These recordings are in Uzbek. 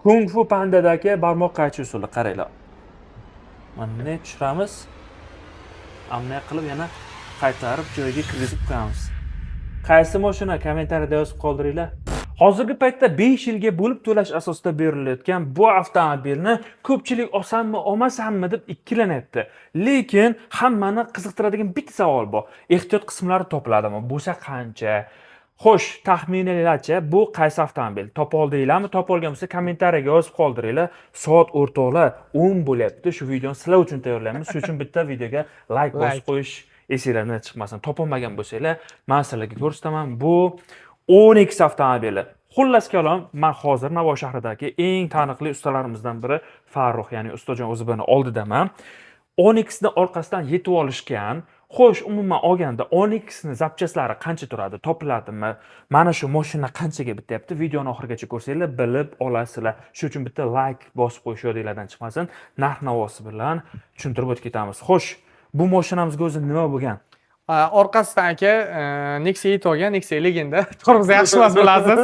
Kung Fu Pandadagi barmoq qaychi usuli, qaranglar. Mana bunday tushiramiz. Bunday qilib yana qaytarib joyiga kirgizib qo'yamiz. Qaysi mashina, kommentariyada yozib qoldiringlar. Hozirgi paytda 5 yilga bo'lib to'lash asosida berilayotgan bu avtomobilni ko'pchilik olsammi, olmasammi deb ikkilanyapti. Lekin hammani qiziqtiradigan bitta savol bor. Ehtiyot qismlari topiladimi? Bo'lsa qancha? Xo'sh, taxmininglarcha, bu qaysi avtomobil? Topa oldinglarmi? Topa olgan bo'lsa, kommentariyaga yozib qoldiringlar. Soat, o'rtoqlar, 10 bo'lyapti. Shu videoni sizlar uchun tayyorlaymiz. Shuning uchun bitta videoga layk bosib Like. qo'yish esinglardan chiqmasin. Topolmagan bo'lsanglar, men sizlarga ko'rsataman. Bu Onix avtomobili. Xullas kalom, men hozir Navoiy shahridagi eng taniqli ustalarimizdan biri Farruh, ya'ni Ustajon o'zini oldidaman. Onixni orqasidan yetib olishgan. Xo'sh, umuman olganda Onixni запчасть lari qancha turadi, topiladimi? Mana shu mashina qanchaga bityapti? Videoni oxirigacha ko'rsanglar, bilib olasizlar. Shuning uchun bitta layk bosib qo'yish yodinglardan chiqmasin. Narx-navosi bilan tushuntirib o'tib ketamiz. Xo'sh, bu mashinamizga o'zi nima bo'lgan? Orqasidan, aka, Nexia yetib olgan, Nexia legenda. To'g'risi, yaxshi emas, bilasiz.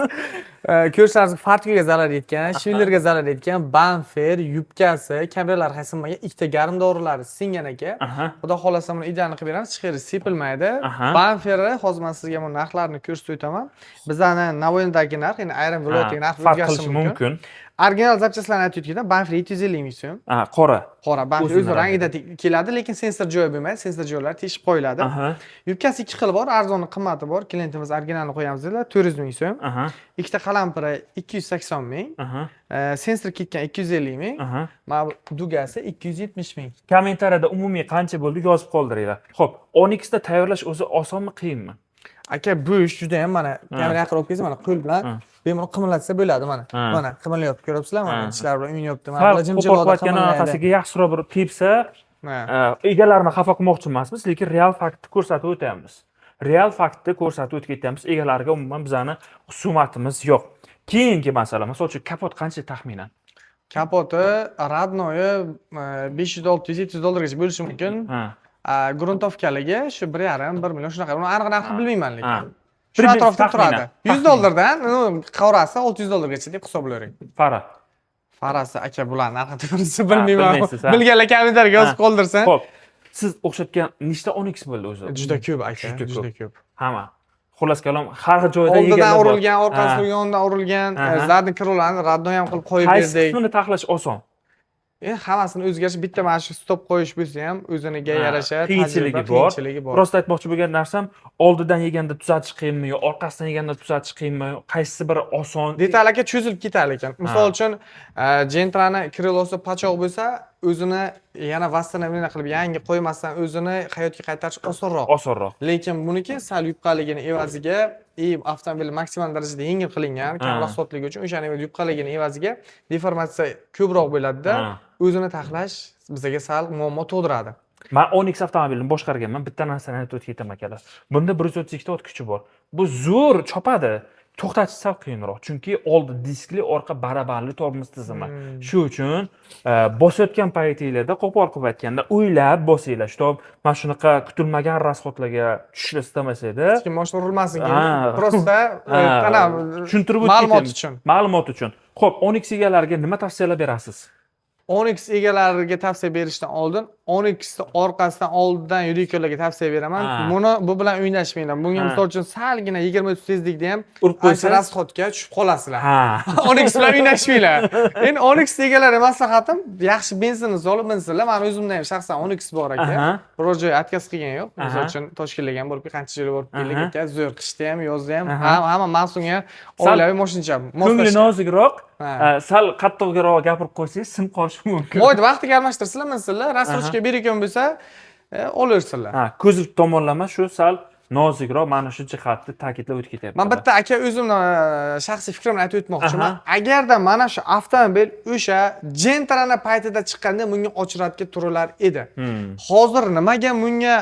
Ko'rishlaringiz, fartugiga zarar yetgan, швеллер ga zarar yetgan, bamper, yubkasi, kameralar ham sinmagan, ikkita garmdorilari singan, aka. Xudo xohlasa, buni idealni qilib beramiz, hech qayeri sepilmaydi. Bamperi hozir men sizga bu narxlarni ko'rsatib o'taman. Bizani Navoiydagi narx, ya'ni ayrim viloyatdagi narx farq o'zgarishi qilishi mumkin. mumkin. Original запчасть larni aytib o'tganda, bamper 750 ming so'm. Ha, qora. Qora bamper O'zini o'zi rangida keladi, lekin sensor joyi bo'lmaydi, sensor joylari teshib qo'yiladi. Yubkasi ikki xil bor, arzoni, qimmati bor. Klientimiz originalni qo'yamiz dedilar, 400 ming so'm. Ikkita qalampiri 280 ming. Sensor ketgan 250 ming. Mana bu дуга si 270 ming. Kommentariyada umumiy qancha bo'ldi, yozib qoldiringlar. Xo'p, Onixda tayyorlash o'zi osonmi, qiyinmi? Aka, bu ish juda ham, mana, kamera yaqinroq kelsa, mana, qo'l bilan bemalol qimirlatsa bo'ladi, mana. Mana, qimirlayapti, ko'ryapsizlar, mana, tishlar bilan o'ynayapti. Mana Sal bular qo'pol jimjilroqda qilayotgan qimirlaydi. anaqasiga yaxshiroq bir tepsa, egalarini xafa qilmoqchi emasmiz, lekin real faktni ko'rsatib o'tyapmiz. Real faktni ko'rsatib o'tib ketyapmiz. Egalariga umuman bizani husumatimiz yo'q. Keyingi masala, misol uchun, kapot qancha taxminan? Kapoti родной i 500, 600, 700 dollargacha bo'lishi mumkin. Грунтовка ligi shu 1,5, 1 million, shunaqa. Uni aniq narxini bilmayman lekin. Shu Bir atrofda taxminan, turadi. 100 taxminan. dollardan, ну, qorasi 600 dollargacha deb hisoblayvering. Fara. Farasi, aka, bular narxi to'g'risi bilmayman. Bilmaysiz, ha. Bilganlar kommentariyga yozib qoldirsin. Xo'p, siz o'xshatgan nechta Onix bo'ldi o'zi? Juda ko'p, aka, Juda ko'p. juda ko'p. Hamma. Xullas kalom, har xil joyda Oldidan egalar bor. urilgan, orqasidan, yonidan urilgan, задний крыло larni родной ham qilib qo'yib Qaysi berdik. qismini taxlash oson? Endi hammasini o'zgarish, bitta mana shu stop qo'yish bo'lsa ham o'ziniga yarasha qiyinchiligi tajriba, bor. qiyinchiligi bor. Rost aytmoqchi bo'lgan narsam, oldidan yeganda tuzatish qiyinmi yo orqasidan yeganda tuzatish qiyinmi? Qaysi biri oson? Detal, aka, cho'zilib ketar ekan. Misol uchun, Gentrani крыло si pachoq bo'lsa, o'zini yana восстановление qilib, yangi qo'ymasdan o'zini hayotga qaytarish osonroq. Osonroq. Lekin buniki sal yupqaligini evaziga и avtomobil maksimal darajada yengil qilingan, kamroq sotligi uchun, o'shani yupqaligini evaziga deformatsiya ko'proq bo'ladida, o'zini taxlash bizga sal muammo tug'diradi. Man Onix avtomobilini boshqarganman. Bitta narsani aytib o'tib ketaman, akalar. Bunda 132 ta ot kuchi bor. Bu zo'r chopadi. To'xtatish sal qiyinroq. Chunki oldi diskli, orqa barabarli tormoz tizimi. Shu uchun bosayotgan paytinglarda, qo'pol qilib aytganda, o'ylab bosinglar. Чтоб mana shunaqa kutilmagan расход larga tushishni istamasanglar. Hech kim moshina urilmasin, просто ana tushuntirib o'tib ma'lumot ketamiz. uchun. Ma'lumot uchun. Xo'p, Onix egalariga nima tavsiyalar berasiz? Onix egalariga tavsiya berishdan oldin Onixni orqasidan, oldidan yurayotganlarga tavsiya beraman. Buni, bu bilan o'ynashmanglar. Bunga, misol uchun, salgina 20-30 tezlikda ham Urib ancha qo'ysangiz расход ga tushib qolasizlar. Onix bilan o'ynashmanglar. Endi Onix egalariga maslahatim, yaxshi benzinni solib minsinlar. Mani o'zimda ham shaxsan Onix bor, aka. Biror joy отказ qilgan yo'q. Misol uchun, Toshkentga ham borib, qancha joyga borib keldik, aka. Zo'r, qishda ham, yozda ham, hamma mavsumga Sal oilaviy moshincha. ko'ngli Moslashgan. nozikroq, sal qattiqroq gapirib qo'ysangiz, sinib qolishi mumkin. Moyni vaqtiga almashtirsalar, minsinlar, рассрочка berayotgan bo'lsa, olaversinlar. Ha, kuzov tomonlama shu sal nozikroq, mana shu jihatni ta'kidlab o'tib ketyapti. Man bitta, aka, o'zimni shaxsiy fikrimni aytib o'tmoqchiman. Agarda mana shu avtomobil o'sha Gentrani paytida chiqqanda, bunga очередь ga turilar edi. Hozir nimaga bunga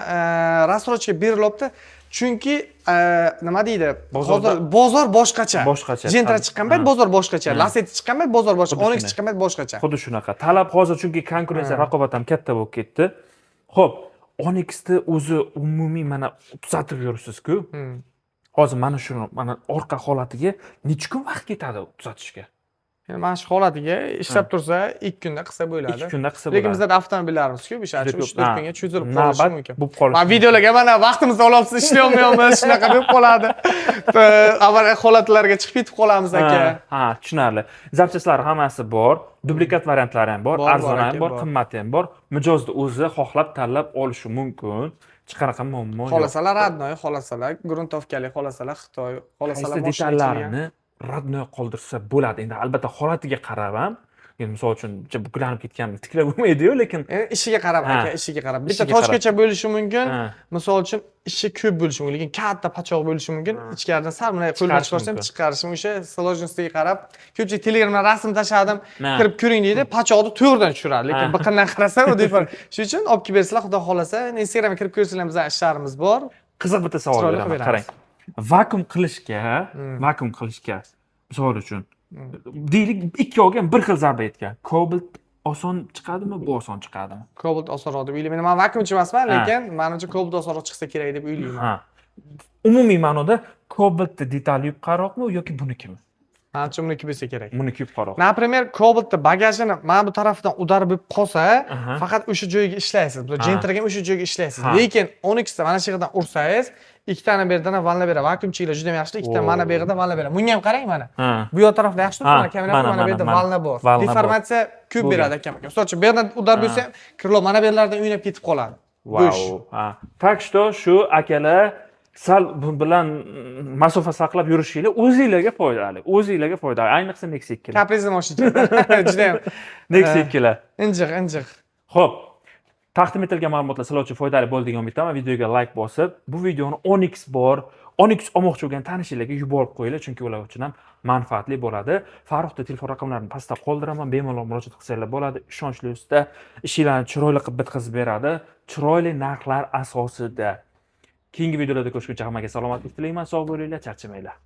рассрочка berilyapti? Chunki nima deydi? Bozorda Hozir bozor boshqacha. Boshqacha. Gentra chiqqan payt bozor boshqacha, Lacetti chiqqan payt bozor boshqa, Xuddi Onix shunday. chiqqan payt boshqacha. Xuddi shunaqa. Talab hozir, chunki konkurensiya, raqobat ham katta bo'lib ketdi. Xo'p, Onixni o'zi umumiy mana tuzatib yuribsiz-ku. Hozir mana shuni, mana orqa holatiga necha kun vaqt ketadi tuzatishga? Endi mana shu holatiga ishlab tursa, 2 kunda qilsa bo'ladi. 2 kunda qilsa Lekin bo'ladi. bizda avtomobillarimiz ko'p, o'sha Juda ko'p. 3-4 kunga cho'zilib qolishi Navbat mumkin. bo'lib qolishi Mana videolarga mana vaqtimizni olyapsiz, ishlayolmayapmiz, shunaqa bo'lib qoladi. Avariya holatlarga chiqib ketib qolamiz, aka. Ha, tushunarli. Запчасть lari hammasi bor, dublikat variantlari ham bor, Bor, bor, arzoni ham aka, bor, bor. qimmati ham bor. Mijozni o'zi xohlab tanlab olishi mumkin. Hech qanaqa muammo yo'q. Xohlasalar родной, xohlasalar грунтовка li, xohlasalar Xitoy, xohlasalar Qaysi moshina ichilgan. detallarini родной qoldirsa bo'ladi. Endi albatta holatiga qarab ham, endi misol uchun buklanib ketgan tiklab bo'lmaydi-yu, lekin Endi ishiga qarab, aka, ishiga qarab. Bitta Ishiga qarab. точка cha bo'lishi mumkin. Misol uchun ishi ko'p bo'lishi mumkin, lekin katta pachoq bo'lishi mumkin. Ichkaridan sal bunday qo'ldan Chiqarish chiqarsam mumkin. Chiqarish o'sha сложность iga qarab. Ko'pchilik Telegramdan rasm tashladim, kirib ko'ring deydi, pachoqni to'g'ridan tushiradi, lekin biqindan qarasa u defar. Shuning uchun olib kelib bersalar, xudo xohlasa, Instagramga kirib ko'rsanglar, bizning ishlarimiz bor. Qiziq bitta savol Chiroyli beraman, qilib beramiz. Qarang. Vakuum qilishga, misol uchun, deylik, ikkoviga ham bir xil zarba yetgan. Cobalt oson chiqadimi, bu oson chiqadimi? Cobalt osonroq deb o'ylayman. Man vakuumchi emasman, lekin manimcha Cobalt osonroq chiqsa kerak deb o'ylayman. Ha. Umumiy ma'noda Cobaltni detali yupqaroqmi yoki bunikimi? Manimcha, uniki bo'lsa kerak. Buniki yupqaroq. Например, Cobaltni bagajini mana bu tarafidan удар bo'lib qolsa, faqat o'sha joyiga ishlaysiz. Biz Gentraga ham o'sha joyga ishlaysiz. Lekin Onixda mana shu yerdan ursangiz, ikkitani bu yerdan ham вал beradi. Vakuumchilar juda ham yaxshi, ikkita mana bu yerdan вал beradi. Bunga ham qarang, mana. Bu yoq tarafda yaxshi turibdi, mana kamera, mana bu yerda вал bor. Вал bor. Deformatsiya ko'p Bo'lgan. beradi akam. Misol uchun, bu yerdan удар bo'lsa ham, крыло mana bu yerlardan o'ynab ketib qoladi. Bo'sh. Vau. Ha. Так что shu akalar, sal bu bilan masofa saqlab yurishinglar o'zinglarga foydali. O'zinglarga foydali. Ayniqsa Nexia 2. Капризный mashina. Juda ham Nexia 2. Injiq, injiq. Xo'p. Taqdim etilgan ma'lumotlar sizlar uchun foydali bo'ldi degan umiddaman. Videoga like bosib, bu videoni Onix bor, Onix olmoqchi bo'lgan tanishinglarga yuborib qo'yinglar, chunki ular uchun ham manfaatli bo'ladi. Farruxda telefon raqamlarini pastda qoldiraman, bemalol murojaat qilsanglar bo'ladi. Ishonchli usta ishinglarni chiroyli qilib bitkazib beradi, chiroyli narxlar asosida. Keyingi videolarda ko'rishguncha hammaga salomatlik tilayman, sog' bo'linglar, charchamanglar.